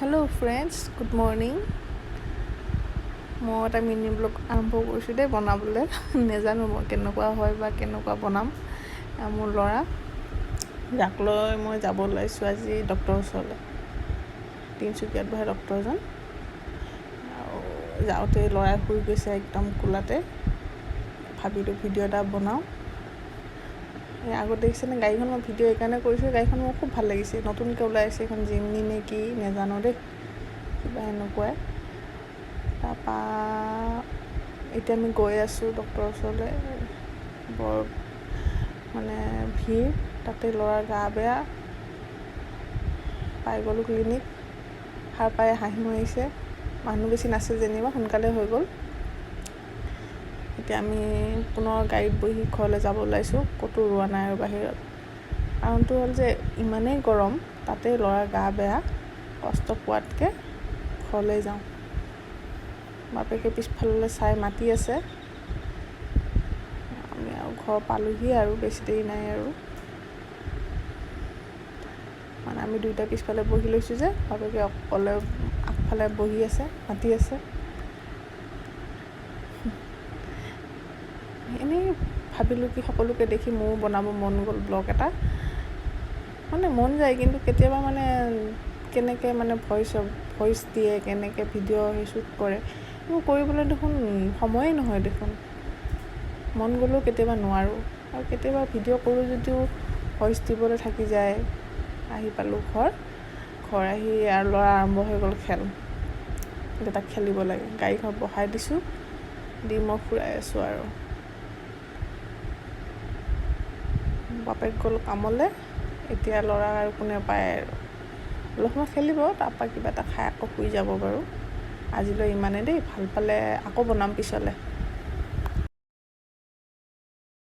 Hello friends, good morning. মই এটা mini blog আৰম্ভ কৰিছোঁ দেই বনাবলৈ। নেজানো মই কেনেকুৱা হয় বা কেনেকুৱা বনাম। মোৰ ল'ৰা, যাক লৈ মই যাব ওলাইছোঁ আজি ডক্টৰৰ ওচৰলৈ। তিনিচুকীয়াত বহে ডক্টৰজন। আৰু যাওঁতে ল'ৰাই শুই গৈছে একদম কোলাতে। ভাবিলোঁ ভিডিঅ' এটা বনাওঁ। এই আগত দেখিছেনে গাড়ীখন? মই ভিডিঅ' এইকাৰণে কৰিছোঁ, গাড়ীখন মোৰ খুব ভাল লাগিছে। নতুনকৈ ওলাই আছে এইখন, জিমনি নে কি নেজানো দেই, কিবা এনেকুৱাই। তাৰপৰা এতিয়া আমি গৈ আছোঁ ডক্টৰৰ ওচৰলৈ। বৰ মানে ভিৰ, তাতে ল'ৰাৰ গা বেয়া। পাই গ'লোঁ ক্লিনিক। সাৰ পাই হাঁহি মাৰিছে। মানুহ বেছি নাছিল যেনিবা, সোনকালে হৈ গ'ল। এতিয়া আমি পুনৰ গাড়ীত বহি ঘৰলৈ যাব ওলাইছোঁ। ক'তো ৰোৱা নাই আৰু বাহিৰত। কাৰণটো হ'ল যে ইমানেই গৰম, তাতে ল'ৰাৰ গা বেয়া, কষ্ট পোৱাতকৈ ঘৰলৈ যাওঁ। বাপেকে পিছফাললৈ চাই মাতি আছে। আমি আৰু ঘৰ পালোহি আৰু বেছি দেৰি নাই আৰু। মানে আমি দুয়োটা পিছফালে বহি লৈছোঁ যে, বাপেকে অকলে আগফালে বহি আছে, মাতি আছে। এনেই ভাবিলোঁ কি সকলোকে দেখি মোৰো বনাব মন গ'ল ব্লগ এটা। মানে মন যায়, কিন্তু কেতিয়াবা মানে কেনেকৈ মানে ভইচ ভইচ দিয়ে, কেনেকৈ ভিডিঅ' সেই শ্বুট কৰে, এইবোৰ কৰিবলৈ দেখোন সময়েই নহয় দেখোন। মন গ'লেও কেতিয়াবা নোৱাৰোঁ আৰু কেতিয়াবা ভিডিঅ' কৰোঁ যদিও ভইচ দিবলৈ থাকি যায়। আহি পালোঁ ঘৰ। ঘৰ আহি আৰু ল'ৰা আৰম্ভ হৈ গ'ল খেল। এতিয়া তাক খেলিব লাগে। গাড়ীখনত বহাই দিছোঁ, দি মই ফুৰাই আছোঁ। আৰু বাপেক গ'ল কামলৈ, এতিয়া ল'ৰাক আৰু কোনে পায়? আৰু অলপ সময় খেলিব, তাৰপৰা কিবা এটা খাই আকৌ শুই যাব। বাৰু, আজিলৈ ইমানেই দেই। ভাল পালে আকৌ বনাম পিছলৈ।